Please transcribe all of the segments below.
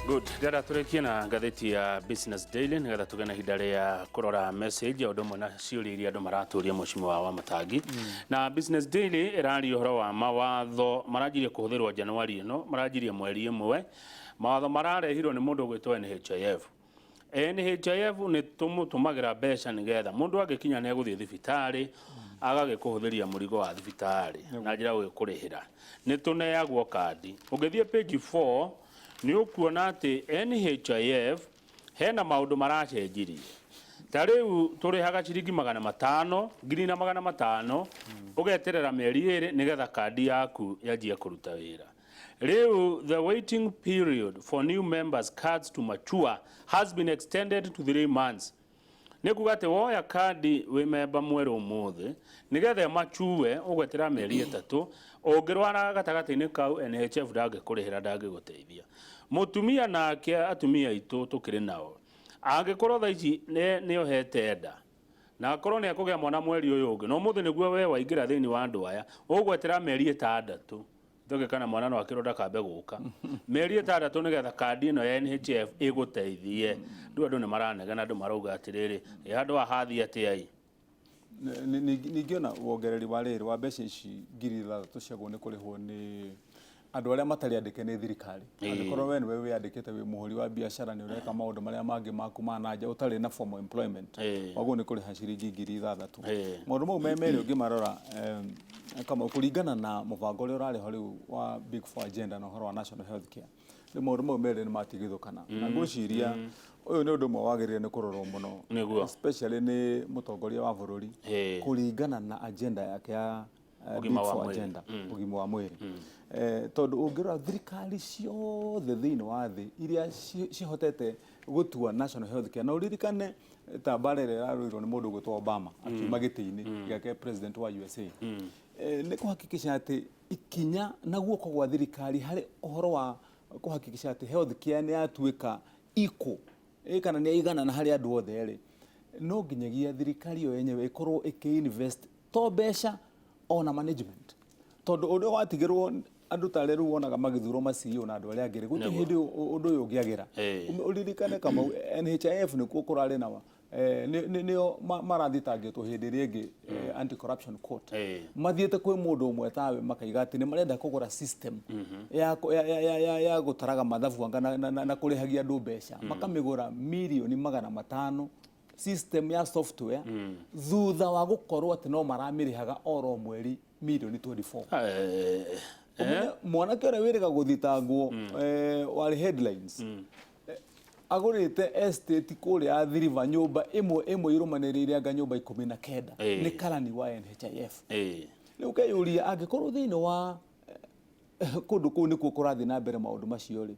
Good. Ndĩrenda tũrĩkie na ngathĩti ya Business Daily nĩgetha tũgĩe na ihinda rĩa kũrora message o ũndũ ũmwe na ciũria iria andũ maratũria mheshimiwa wa Matangi. Na Business Daily ĩraria ũhoro wa mawatho maranjirie kũhũthĩrwo Januari ĩno, maranjirie mweri ĩmwe. Mawatho mararehirwo nĩ mũndũ ũgwĩtwo NHIF. NHIF nĩ tũmũtũmagĩra mbeca nĩgetha mũndũ angĩkinya nĩ egũthiĩ thibitarĩ agagĩkũhũthĩria mũrigo wa thibitarĩ na njĩra ya gũgĩkũrĩhĩra. Nĩ tũneagwo kandi. Ũngĩthiĩ page 4 nĩ ũkuona atĩ NHIF hena maũndũ maracenjirie. Ta rĩu tũrĩhaga ciringi 500, 1500, ũgeterera mĩeri 2 nĩgetha kandi yaku yanjie kũruta wĩra. Rĩu the waiting period for new members cards to mature has been extended to 3 months. Nĩ kuga atĩ woya kandi wĩ memba mwerũ ũmũthĩ, nĩgetha ĩmachue ũgwetera mĩeri 3. Ũngĩrwara gatagatĩ-inĩ kau, NHF ndangĩkũrĩhĩra, ndangĩgũteithia. Mũtumia nake, atumia aitũ tũkĩrĩ nao, angĩkorwo thaa ici nĩ ohete nda na akorwo nĩ ekũgĩa mwana mweri ũyũ ũngĩ, na ũmũthĩ nĩguo we waingĩra thĩinĩ wa andũ aya, ũgwetera mĩeri 6 njoke kana mwana no akĩrwo ndakambe gũka mĩeri 6 nĩgetha kandi ĩno ya NHF ĩgũteithie. Rĩu andũ nĩ maranegena, andũ marauga atĩrĩrĩ, ĩ handũ haha hathiĩ atĩa ĩ? Ningĩ ona wongereri wa rĩrĩ wa mbeca ici 6000 ciagwo nĩ kũrĩhwo nĩ andũ arĩa matarĩ andĩke nĩ thirikari. Angĩkorwo we nĩwe wĩyandĩkĩte, wĩ mũhũri wa biacara, nĩ ũreka maũndũ marĩa mangĩ maku ma na nja ũtarĩ na formal employment, wagwo nĩ kũrĩha ciringi 6000. Maũndũ mau me merĩ ũngĩmarora, Kamau, kũringana na mũbango ũrĩa ũrarĩ ho rĩu wa Big Four Agenda na ũhoro wa National Health Care, rĩu maũndũ mau merĩ nĩ matigithũkana, na ngwĩciria ũyũ nĩ ũndũ ũmwe wagĩrĩire nĩ kũrorwo mũno, especially nĩ mũtongoria wa bũrũri, kũringana na agenda yake ya Big Ũgima wa Four mwĩrĩ. Agenda, ũgima wa mwĩrĩ. Tondũ ũngĩrora thirikari ciothe thĩinĩ wa thĩ iria cihotete gũtua national health care, na ũririkane ta mbara ĩrĩa ĩrarũirwo nĩ mũndũ ũgwĩtwo Obama akiuma gĩtĩ-inĩ gĩake president wa USA, nĩ kũhakikisha atĩ ikinya na guoko gwa thirikari harĩ ũhoro wa kũhakikisha atĩ health care nĩ yatuĩka equal, kana nĩ yaiganana harĩ andũ othe rĩ, no nginyagia thirikari ĩyo yenyewe ĩkorwo ĩkĩ-invest to mbeca ona management, tondũ ũrĩa watigĩrwo andũ tarĩa rĩu wonaga magĩthurwo ma CEO na andũ arĩa angĩ rĩ, gũtirĩ hĩndĩ ũndũ ũyũ ũngĩagĩra. Ũririkane, Kamau, NHIF nĩkuo kũrarĩ na nĩo marathitangĩtwo hĩndĩ ĩrĩa ĩngĩ anti corruption court, mathiĩte kwĩ mũndũ ũmwe tawe makaiga atĩ nĩ marenda kũgũra system ya gũtaraga mathabu anga na kũrĩhagia andũ mbeca, makamĩgũra mirioni 500, system ya software, thutha wa gũkorwo atĩ no maramĩrĩhaga oro mweri mirioni 24. Ũmenye mwanake ũrĩa wĩrĩga gũthitangwo, warĩ headlines, agũrĩte estate kũrĩa Athi River, nyũmba ĩmwe ĩmwe irũmanĩrĩire anga nyũmba 19. Nĩ karani wa NHIF. Rĩu ũkeyũria, angĩkorwo thĩinĩ wa kũndũ kũu nĩkuo kũrathiĩ na mbere maũndũ macio rĩ,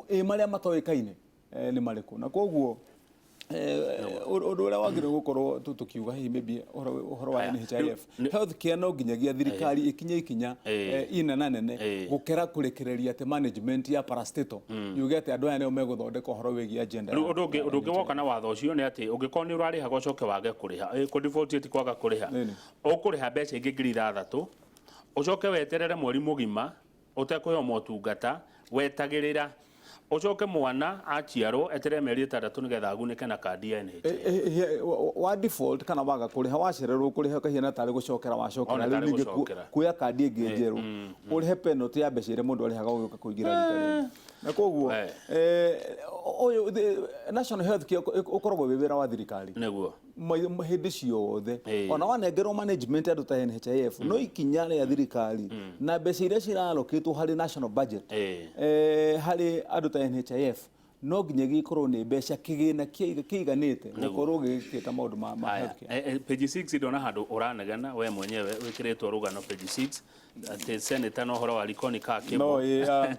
ĩ marĩa matoĩkaine nĩ marĩkũ? Na koguo ũndũ ũrĩa wagĩrĩirwo gũkorwo tũkiuga hihi maybe ũhoro wa Haya, NHIF rĩu health care, no nginyagia thirikari ĩkinye ikinya inena nene gũkĩra kũrekereria atĩ management ya parastatal yuge atĩ andũ aya nĩo megũthondeka ũhoro wĩgiĩ agenda Rĩu ya ũndũ ũngĩ ya ũndũ ũngĩ NHIF. woka na watho ũcio nĩ atĩ ũngĩkorwo nĩ ũrarĩhaga ũcoke wage kũrĩha, kũ default ti kwaga kũrĩha, ũkũrĩha mbeca ingĩ 6000, ũcoke weterere mweri mũgima ũtekũheo motungata, wetagĩrĩra ũcoke mwana aciarwo eterere mĩeri 6 nĩgetha agunĩke na kandi ya NHIF. Wa default kana waga kũrĩha, wacererwo kũrĩha, ũkahiana tarĩ gũcokera wacokera. Ona rĩu tarĩ ningĩ gũcokera. Kuoya kandi ĩngĩ njerũ, ũrĩhe penalty ya mbeca iria mũndũ arĩhaga ũgĩũka kũingĩra rita rĩngĩ, na koguo ũyũ national health care ũkoragwo wĩ wĩra wa thirikari hĩndĩ ciothe. Ona wanengerwo management andũ ta NHIF, no ikinya rĩa thirikari na mbeca iria ciralokĩtwo harĩ national budget harĩ andũ ta NHIF no nginya gĩkorwo nĩ mbeca kĩgĩna kĩiganĩte gũkorwo gĩgĩkĩta maũndũ ma Haya, healthcare. Page 6 ndona handũ ũranegena we mwenyewe, wĩkĩrĩtwo rũgano page 6 atĩ senator na ũhoro wa Likoni ka no kĩbo.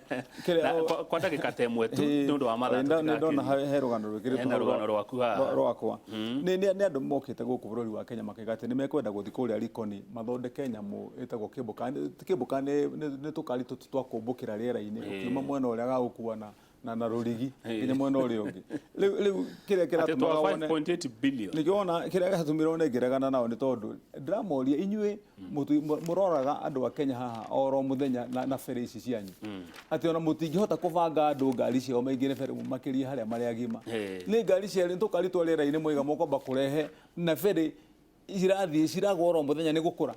Kĩrĩa Na kwa ndagĩka ta ĩmwe tu nĩ ũndũ wa mathaa. Nĩ ndona tũtigakĩrie. he rũgano rwĩkĩrĩtwo Hena hau rũgano rwaku haha. Rwakwa. Nĩ andũ mokĩte gũkũ bũrũri wa Kenya makaiga atĩ nĩ mekwenda gũthiĩ kũrĩa Likoni mathondeke nyamũ ĩtagwo cable car. Ti cable car, nĩ tũkari tũtũ twa kũmbũkĩra rĩera-inĩ ũkiuma mwena ũrĩa gagũkua na na rũrigi nginya mwena ũrĩa ũngĩ. Rĩu kĩrĩa Atĩ twa kĩratũmaga wone 5.8 billion. Nĩkĩo wona kĩrĩa gĩatũmire one ngĩregana nao nĩ tondũ ndĩramoria inyuĩ mũroraga andũ a Kenya haha oro mũthenya na ferry ici cianyu, atĩ ona mũtingĩhota kũbanga andũ ngari ciao maingĩre ferry makĩria harĩa marĩ agima. Nĩ ngari cia tũkari twa rĩera-inĩ mwaiga mũkwamba kũrehe na ferry cirathiĩ ciragwa oro mũthenya nĩ gũkũra.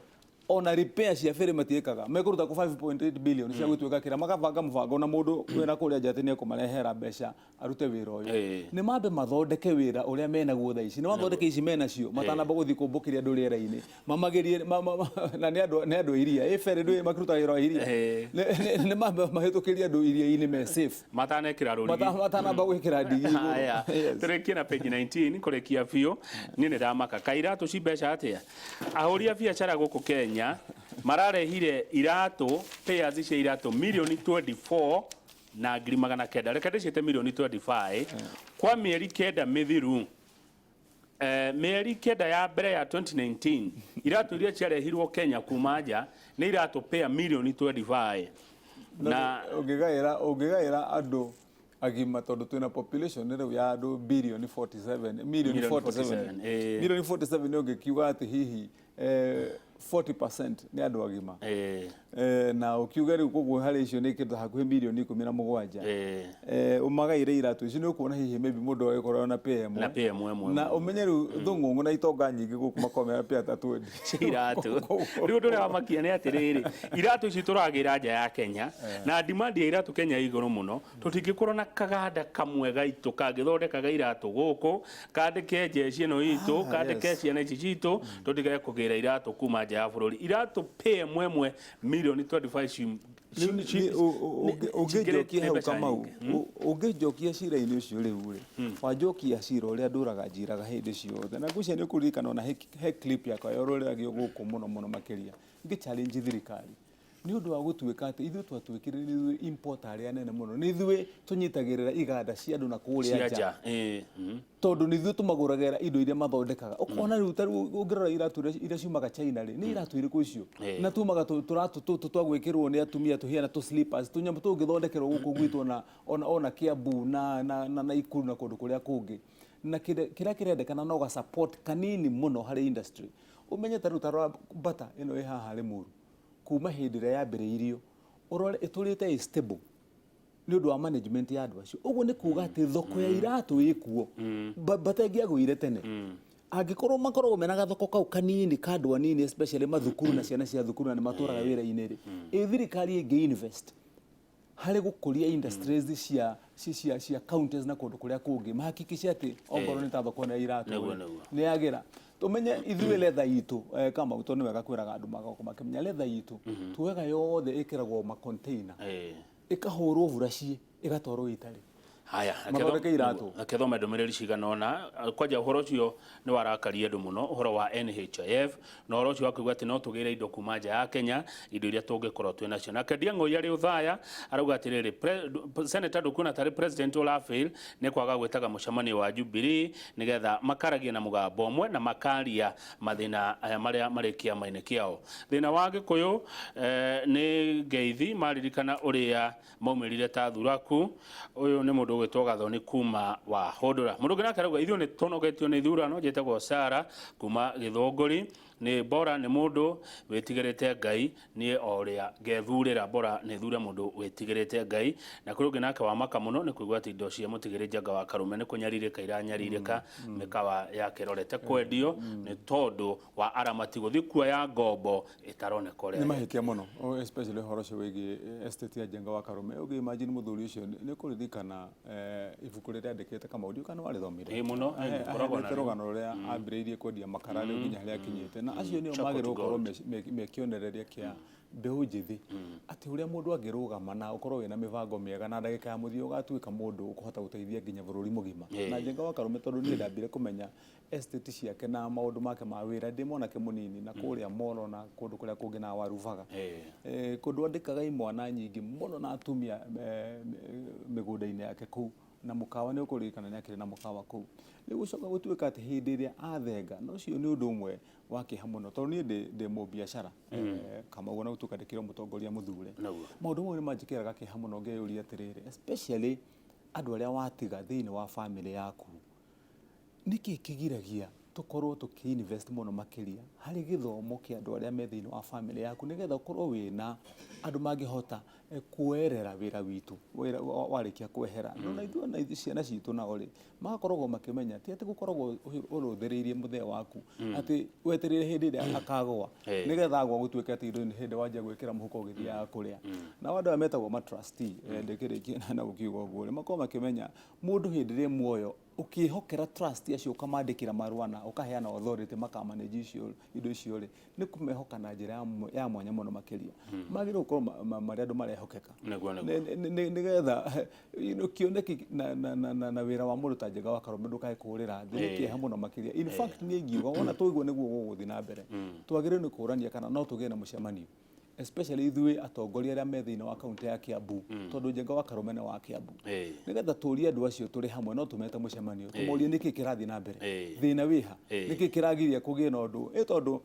Ona repair cia ferry matiĩkaga, mekũruta kũ 5.8 billion cia gũtuĩka kĩra makabanga mũbango na mũndũ wĩna kũrĩa nja atĩ nĩ ekũmarehera mbeca arute wĩra ũyũ. Nĩ mambe mathondeke wĩra ũrĩa menaguo thaa ici, nĩ mathondeke ici menacio matanamba gũthiĩ kũmbũkĩria andũ rĩera-inĩ mamagerie na nĩ andũ a iria ĩ ferry ndũĩ makĩruta wĩra wa iria. Nĩ mambe mahĩtũkĩrie andũ iria-inĩ me safe matanekĩra rũrigi, matanamba gwĩkĩra ndigi igũrũ. Haya. Tũrĩkie na page 19 kũrĩkia biũ. Niĩ nĩ ndamaka kaĩ iratũ ci mbeca atĩa. Ahũri a biacara gũkũ Kenya mararehire iratũ, pairs cia iratũ mirioni 24 na ngiri magana kenda, reke ndĩciĩte mirioni 25, kwa mĩeri 9 mĩthiru. Mĩeri 9 ya mbere ya 2019, iratũ iria ciarehirwo Kenya kuma nja nĩ iratũ pair mirioni 25 na Ũngĩgaĩra andũ agima, tondũ twĩna population rĩu ya andũ bilioni 47, milioni 47, 47, eh. Milioni 47 nĩ ũngĩkiuga atĩ hihi 40% nĩ andũ agima. Na ũkiuge rĩu koguo harĩ icio nĩ kĩndũ hakuhĩ milioni 17. Ũmagaĩre iratũ icio nĩ ũkuona hihi maybe mũndũ agĩkorwo na pair ĩmwe. Na pair ĩmwe ĩmwe. Na ũmenye rĩu thũng'ũng'ũ na itonga nyingĩ gũkũ makoragwo mena pair ta 20 cia iratũ. Rĩu ũndũ ũrĩa wamakia nĩ atĩrĩrĩ, iratũ ici tũragĩra nja ya Kenya na demand ya iratũ Kenya ĩ igũrũ mũno, tũtingĩkorwo na kaganda kamwe gaitũ kangĩthondekaga iratũ gũkũ, kandĩke njeci ĩno itũ, kandĩke ciana ici citũ, tũtigage kũgĩra iratũ kuma nja ya bũrũri. Iratũ pair ĩmwe ĩmwe milioni 25 Ũngĩnjokia hau mbeca Kamau, nyingĩ. Ũngĩnjokia cira-inĩ ũcio rĩu rĩ, wanjokia cira ũrĩa ndũraga njiraga hĩndĩ ciothe, na ngwĩciria nĩ ũkũririkana ona he clip yakwa yororeragio gũkũ mũno mũno makĩria ngĩ challenge thirikari nĩ ũndũ wa gũtuĩka atĩ ithuĩ twatuĩkire nĩ ithuĩ importer arĩa anene mũno, nĩ ithuĩ tũnyitagĩrĩra iganda cia andũ na kũrĩa cia nja nja. Tondũ nĩ ithuĩ tũmagũragĩra indo iria mathondekaga. Ũkona rĩu ta rĩu ũngĩrora iratũ iria ciumaga China rĩ, nĩ iratũ irĩkũ icio? Na tumaga tũratũ tũtũ twa gwĩkĩrwo nĩ atumia tũhiana tũ slippers, tũnyamũ tũngĩthondekerwo gũkũ gwitũ ona Kiambu na Naikuru na kũndũ kũrĩa kũngĩ. Na kĩrĩa kĩrendekana no ga support kanini mũno harĩ industry. Ũmenye ta rĩu ta rora Bata ĩno ĩ haha Limuru, kuma hĩndĩ ĩrĩa yambĩrĩirio, ũrore ĩtũrĩte ĩ stable nĩ ũndũ wa management ya andũ acio. Ũguo nĩ kuga atĩ thoko ya iratũ ĩkuo. Bata ĩngĩagũire tene, angĩkorwo makoragwo mena gathoko kau kanini ka andũ anini, especially mathukuru na ciana cia thukuru na nĩ matũraga wĩra-inĩ rĩ, ĩ thirikari ĩngĩ invest harĩ gũkũria industries cia counties na kũndũ kũrĩa kũngĩ, mahakikishe atĩ ongorwo nĩ ta thoko ĩno ya iratũ rĩ, nĩ yagĩra. Tũmenye ithuĩ letha itũ, Kamau, tondũ nĩ wega kwĩraga andũ magoka makĩmenya letha itũ tuoyaga yothe ĩkĩragwo ma container, ĩkahũrwo buraci, ĩgatwarwo Italy. Haya, Mathondeke iratũ. Reke thome ndũmĩrĩri cigana ũna. Kwanja ũhoro ũcio nĩ warakaria andũ mũno, ũhoro wa NHIF na ũhoro ũcio wa kuuga atĩ no tũgĩre indo kuma nja ya Kenya, indo iria tũngĩkorwo twĩ nacio. Nake Ndiang'ũi arĩ Ũthaya arauga atĩrĩrĩ, Senator, ndũkuona tarĩ president ũrafail nĩ kwaga gwĩtaga mũcemanio wa Jubilee nĩgetha makaragie na mũgambo ũmwe na makaria mathĩna aya marĩa marĩ kĩama-inĩ kĩao. Thĩna wa Gĩkũyũ nĩ ngeithi maririkana ũrĩa maumĩrire ta thuraku. Ũyũ nĩ mũndũ ũgwĩtwo Gathoni kuma wa Hũndũra. Mũndũ ũngĩ nake arauga ithuĩ nĩ tũnogetio nĩ ithurano. Njĩtagwo Sara kuma Gĩthũngũri. Nĩ bora nĩ mũndũ wĩtigĩrĩte Ngai, niĩ o ũrĩa ngethurĩra, bora nĩ thure mũndũ wĩtigĩrĩte Ngai. Na kũrĩ ũngĩ nake wamaka mũno nĩ kũigua atĩ indo cia mũtigĩrĩ Njenga wa Karume nĩ kũnyarirĩka iranyarirĩka, mĩkawa yake ĩrorete kwendio nĩ tondũ wa aramati gũthiĩ kuoya ngombo ĩtaroneka ũrĩa Nĩ mahĩtia mũno, especially ũhoro ũcio wĩgiĩ estate ya Njenga wa Karume. Ũngĩ imagine mũthuri ũcio, nĩ ũkũririkana ibuku rĩrĩa andĩkĩte, Kamau, ndiũĩ kana warĩthomire. Ĩĩ mũno, ngoragwo Aheanĩte narĩo. Rũgano rũrĩa ambĩrĩirie kwendia makara rĩu nginya harĩa akinyĩte, na acio nĩo Charcoal magĩrĩirwo gũkorwo gold. me kĩonereria kĩa mbeũ njĩthĩ, atĩ ũrĩa mũndũ angĩrũgama na ũkorwo wĩna mĩbango mĩega na ndagĩka ya mũthia ũgatuĩka mũndũ ũkũhota gũteithia nginya bũrũri mũgima. Na Njenga wa Karume, tondũ niĩ ndambire kũmenya estate ciake na maũndũ make ma wĩra ndĩ mwanake mũnini na kũrĩa Molo na kũndũ kũrĩa kũngĩ na Warubaga. Kũndũ andĩkaga imwana nyingĩ mũno na atumia mĩgũnda-inĩ yake kũu, na mũkawa nĩ ũkũririkana nĩ akĩrĩ na mũkawa kũu. Rĩu gũcoka gũtuĩka atĩ hĩndĩ ĩrĩa athenga, na ũcio nĩ ũndũ ũmwe wa kĩeha mũno, tondũ niĩ ndĩ mũbiacara, Kamau, ona gũtuĩka ndĩkĩrĩ o mũtongoria mũthure. Maũndũ mau nĩ manjĩkĩraga kĩeha mũno ngeyũria atĩrĩrĩ, especially Andũ arĩa watiga thĩinĩ wa famĩlĩ yaku, nĩkĩ kĩgiragia tũkorwo tũkĩ-invest mũno makĩria harĩ gĩthomo kĩa andũ arĩa me thĩinĩ wa famĩlĩ yaku, nĩgetha ũkorwo wĩna andũ mangĩhota kuoerera wĩra witũ wĩra warĩkia kwehera? Na ithuĩ, ona ithuĩ ciana citũ nao rĩ, magakoragwo makĩmenya ti atĩ gũkoragwo ũrũthĩrĩirie mũthee waku atĩ wetereire hĩndĩ ĩrĩa akagũa, nĩgetha agwa gũtuĩke atĩ indo nĩ hĩndĩ wanjia gwĩkĩra mũhuko ũgĩthiaga kũrĩa. Nao andũ aya metagwo ma trustee, ndĩkĩrĩkie na gũkiuga ũguo rĩ, makoragwo makĩmenya mũndũ hĩndĩ ĩrĩa e muoyo, ũkĩhokera trust acio, ũkamandĩkĩra marũa na ũkaheana authority makamanage icio indo icio rĩ, nĩ kũmehoka na njĩra ya mwanya mũno makĩria. Magĩrĩirwo gũkorwo marĩ andũ marehokeka. Nĩguo. Nĩgetha kĩoneki na wĩra wa mũndũ ta Njenga wa Karũme ndũkae kũũrĩra thĩ. Nĩ kĩeha mũno makĩria. In fact, niĩ ingiuga wona tũigue nĩguo gũgũthiĩ na mbere, twagĩrĩirwo nĩ kũrania kana no tũgĩe na mũcemanio, especially ithuĩ atongoria arĩa me thĩinĩ wa kaunti ya Kiambu, tondũ Njenga wa Karũme nĩ wa Kiambu, nĩgetha tũrie andũ acio tũrĩ hamwe, no tũmete mũcemanio, tũmorie nĩkĩ kĩrathiĩ na mbere, thĩna wĩha, nĩkĩ kĩragiria kũgĩe na ũndũ ĩ, tondũ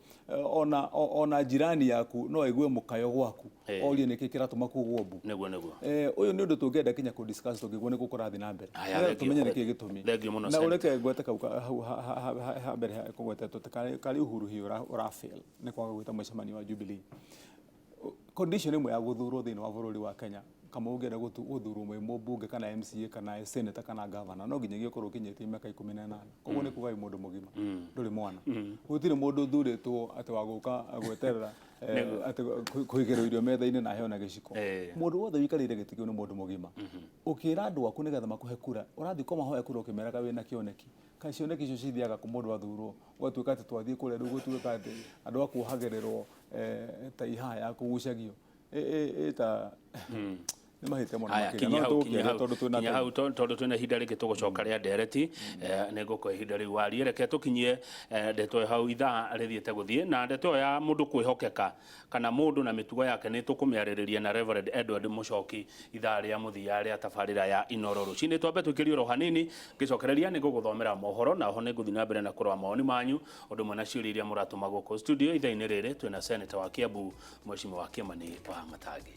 ona jirani yaku no aigue mũkayo gwaku, orie nĩkĩ kĩratũma kugwo mbu. Nĩguo. Ũyũ nĩ ũndũ tũngĩenda kinya kũ discuss tũngĩguo nĩguo kũrathiĩ na mbere. Aya, nĩgetha thank you. tũmenye nĩkĩ gĩtũmi. Thank you mũno, na Senator. Ũreke ngwete kau hau ha mbere kũgwetetwo atĩ karĩ Uhuru hihi ũra fail nĩ kwaga gwĩta mũcemanio wa Jubilee. Condition ĩmwe ya gũthurwo thĩinĩ wa bũrũri wa Kenya, kama ũngĩenda gũthurwo mwĩ mũmbunge kana MCA kana senator kana governor, no nginyagia ũkorwo ũkinyĩtie mĩaka 18. Koguo nĩ kuga wĩ mũndũ mũgima, ndũrĩ mwana. Gũtirĩ mũndũ ũthurĩtwo atĩ wa gũka gweterera atĩ kũigĩrwo irio metha-inĩ na aheo na gĩciko. Mũndũ wothe ũikarĩire gĩtĩ kĩu nĩ mũndũ mũgima. Ũkĩra andũ aku nĩgetha makũhe kura, ũrathiĩ kũmahoya kura ũkĩmeraga wĩna kĩoneki. Kaĩ cioneki icio cithiaga kũ? Mũndũ athurwo gũgatuĩka atĩ twathiĩ kũrĩa rĩu gũtuĩka atĩ andũ a kuohagĩrĩrwo ta ihaha ya kũgucagio ĩ ta nĩ mahĩtia mũno Haya, makĩria. Kinyia No hau, kinyia tũgũkĩaria hau, tondũ twĩna kinyia hau, tondũ twĩna ihinda rĩngĩ tũgũcoka rĩa ndereti. Nĩ ngũkũhe ihinda rĩu warie. Reke tũkinyie ndeto ĩyo hau ithaa rĩthiĩte gũthiĩ na ndeto ĩyo ya mũndũ kwĩhokeka kana mũndũ na mĩtugo yake. Nĩ tũkũmĩarĩrĩria na Reverend Edward Mũcoki ithaa rĩa mũthia rĩa tabarĩra ya Inoro rũcinĩ. Twambe tũikĩrie oro hanini, ngĩcokereria nĩ ngũgũthomera mohoro na oho nĩ ngũthiĩ na mbere na kũrora mawoni manyu ũndũ ũmwe na ciũria iria mũratũma gũkũ studio. Ithaa-inĩ rĩrĩ twĩna Senator wa Kiambu, Mheshimiwa Kĩmani wa Matangi.